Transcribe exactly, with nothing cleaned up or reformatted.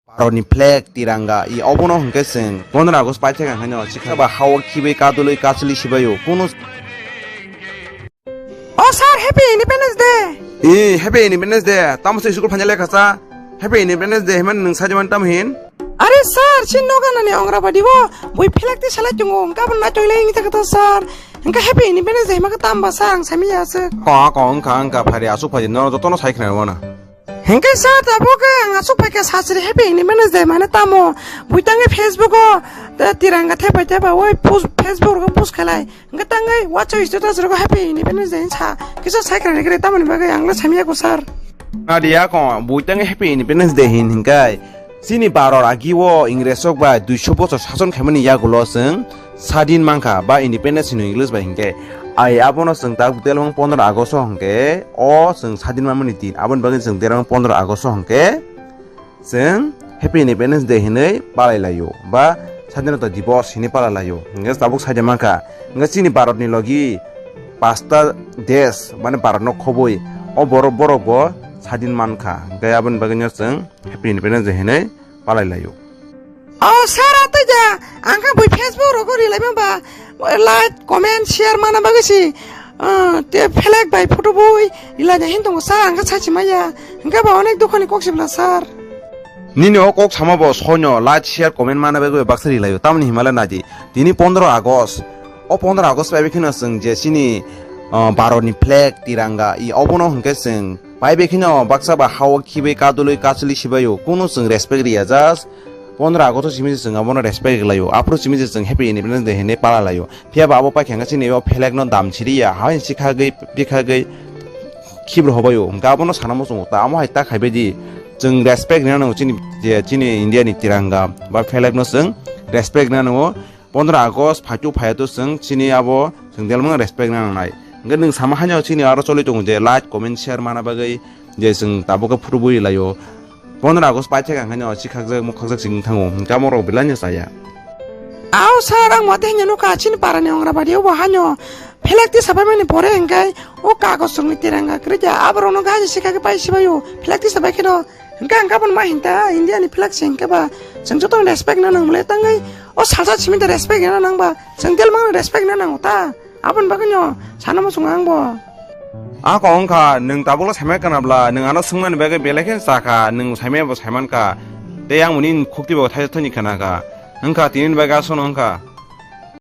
Bharatni flag, tiranga, i obono hwnkhe chwng pondro August paithak ang haino chikha ba hao khibai kadulwi kachwlwi sibaio. Kuno O sir, happy Independence Day. I, happy Independence Day. Tamo se school phanya lekha cha. Happy Independence Day himan nwng sajiman tam hin. Are sir, si noganani ongrabadi o bui flag ti salai tungo, gabon na toile ingi takata sir. Hingke happy Independence Day hima ka tamba sir, ang sami ya se. Ko, ko, wngkha, wngkha, phari asuk phaji no jotono sai khna wana. Hingke sir, tabuk ang asuk phaikha sasri happy Independence Day mane tamo. Bui tangi Facebook o, te tiranga thepai thepa oi post, Facebook o post khalai. Hingke tangi WhatsApp status rogo happy Independence Day sa. Kisa sai khna kre tamoni bagwi ang le sami ya ko sir. Nadia ko, bui tangi happy Independence Day hin hingkai. Chini Bharat agi o Ingres rok bai duiso bochor sason khaimani yagulo chwng sadin mankha ba independence hino English bai hinkhe. Ai abono chwng tak telong pondro August o hinkhe o chwng sadin manmani din. Aboni bagwi chwng telong pondro August o hinkhe chwng happy Independence Day hinwi palai laio ba sadinota divos hinwi palai laio. Hinkhe tabuk saide mankha. Hinkhe chini Bharat ni logi pasta desh mane Bharat no khoboi o borok borok bo sadin mankha. Hinkhe aboni bagwi no chwng happy Independence Day hinwi palai laio. O sir, atoi da, ang kha bui Facebook rogo rilai mamba, like, comment, share mana bagwi si, ah, te flag bai photo bui rilai da hin tongo sir, ang kha sachi maya, hingke ba onek dukhoni kok sibla sir. Nini o kok sama bo soino like, share, comment mana bagwi baksa rilaio, tamni himale naji, tini pondro August, o pondro August bai kheno chwng je chini, ah, Bharat ni flag, tiranga, i obono hingke chwng Pai bekhino baksa ba hao khibai kadulwi kachwlwi sibaio, kunu chwng respect riya, just pondro August simi se chwng abono respect laio, aphuru simi se chwng happy Independence Day hinwi pala laio. Phiya ba abo paikha chini o flag no dam siriya, hai sikhagwi, bikhagwi khibro hobaio, hwnkhe abono sana muchungo ta, amo hai ta khaibai di, chwng respect rina nango chini, je chini India ni tiranga ba flag no chwng respect rina nango. Pondro August phaitu phaiyato chwng chini abo chwng delmang respect na nangnai. Hwnkhe nwng sama haino chini aro choli tongo je like, comment, share mana bagwi je chwng tabuk khe phuru bui laio. Pondro August paithak ang haino chikhakjak mukhakjak chini thango. Hwnkhe amo rok belai no chaya. Ao sir, ang wate hanya nukha chini parani Ongrabadi o bo haino flag tisa paimani pore hwnkhe o kagos chwngni tiranga kwrwi khe aborokno gari sikha khe pai sibaio flag tisa pai kheno. Hwnkhe ang gabon ma hinta India ni flag se hwnkhe ba chwng jotono respect na nang mole tangwi o salsa simi ta respect na nang ba chwng delmang respect na nang ta aboni bagwi no sana muchungo ang bo. Ako wngkha nwng tabuklo saimai kana bla nwng ano swngmani bagwi belai khe chakha nwng saimai bo saimankha tei ang muni khukti bo thaisa thani khana kha wngkha tini bagwi aswkno wngkha.